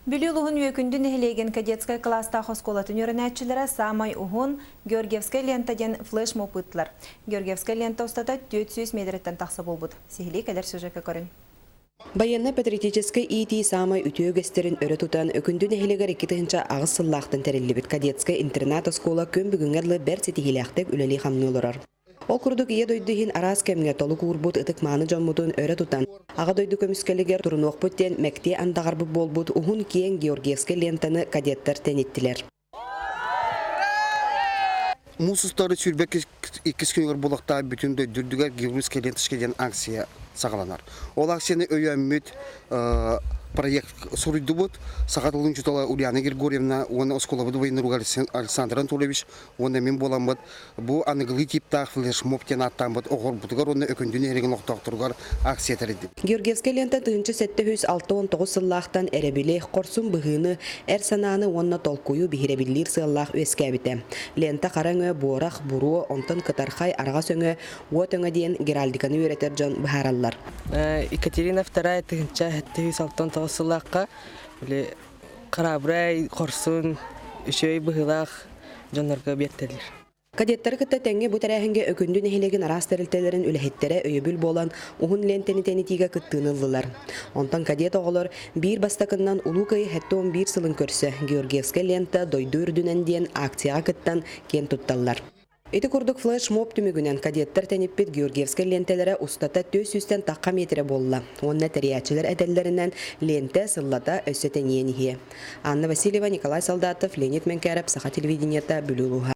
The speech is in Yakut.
Бүлүү улууһун Үөкүндү нэһилиэгин кадетскай кылаастаах оскуолатын үөрэнээччилэрэ саамай уһун Георгиевскай лента диэн флешмоб ыыттылар. Георгиевскай лента устата 400 миэтэрэттэн тахса буолбут. Сиһилии кэлэр сюжекка көрүҥ. Байыаннай-патриотическай иитии саамай үтүө үгэстэрин өрө тутан, Өкүндү нэһилиэгэр 2008 сыллаахтан тэриллибит кадетскай интернат-оскуола күн бүгүҥҥэ дылы бэрт ситиһиилээхтик үлэлии-хамныы олорор. Ол курдук Ийэ дойду иһин араас кэмҥэ толук уурбут ытык-мааны дьоммутун өрө тутан, Аҕа дойду көмүскэлигэр турунуохпут диэн мэктиэ андаҕарбыт буолбут уһун-киэҥ Георгиевскай лентаны кадеттар тэниттилэр. Муус устары 22 күнүгэр буолуохтаах бүтүн дойду үрдүгэр Георгиевская ленточка диэн акция саҕаланар. Ол акцияны өйөөммүт проект суруйдубут. Саха тылын учуутала Ульяна Григорьевна уонна оскуолабыт военруга Александр Анатольевич уонна мин буоламмыт бу аныгылыы типтаах флешмоб диэн ааттааммыт оҕорбутугар уонна Өкүндү нэһилиэгин олохтоохторугар акция тэрийдибит. Георгиевскай лента 1769 сыллаахтан эрэбили, хорсун быһыыны, эр санааны уонна толкуйу биһирэбиллиир сыаллаах үөскээбитэ. Лента хара өҥө, буорах, буруо, онтон кытархай, араҕас өҥө, уот өҥө диэн геральдиканы үөрэтэр дьон быһаараллар. Екатерина II 1769 сыллаахха били храбрай, хорсун, үчүгэй быһыылаах дьоннорго биэртэлиир. Кадеттары кытта тэҥҥэ бу тэрээһиҥҥэ Өкүндү нэһилиэгин араас тэрилтэлэрин үлэһиттэрэ өйөбүл буолан уһун лиэнтэни тэнитиигэ кыттыыны ыллылар. Онтон кадет оҕолор биир бастакыннан Улуу Кыайыы 71 сылын көрсө Георгиевскай лента дойду үрдүнэн диэн акцияҕа кыттан киэн тутталлар. Ити курдук флешмоб түмүгүнэн кадеттар тэниппит Георгиевскай лиэнтэлэрэ устата 400-тэн тахха миэтэрэ буолла уонна тэрийээччилэр этэллэринэн лиэнтэ сыллата өссө тэнийэн иһиэ. Анна Васильева, Николай Солдатов, Леонид Мэҥкээрэп, Саха телевидениета, Бүлүү улууһа.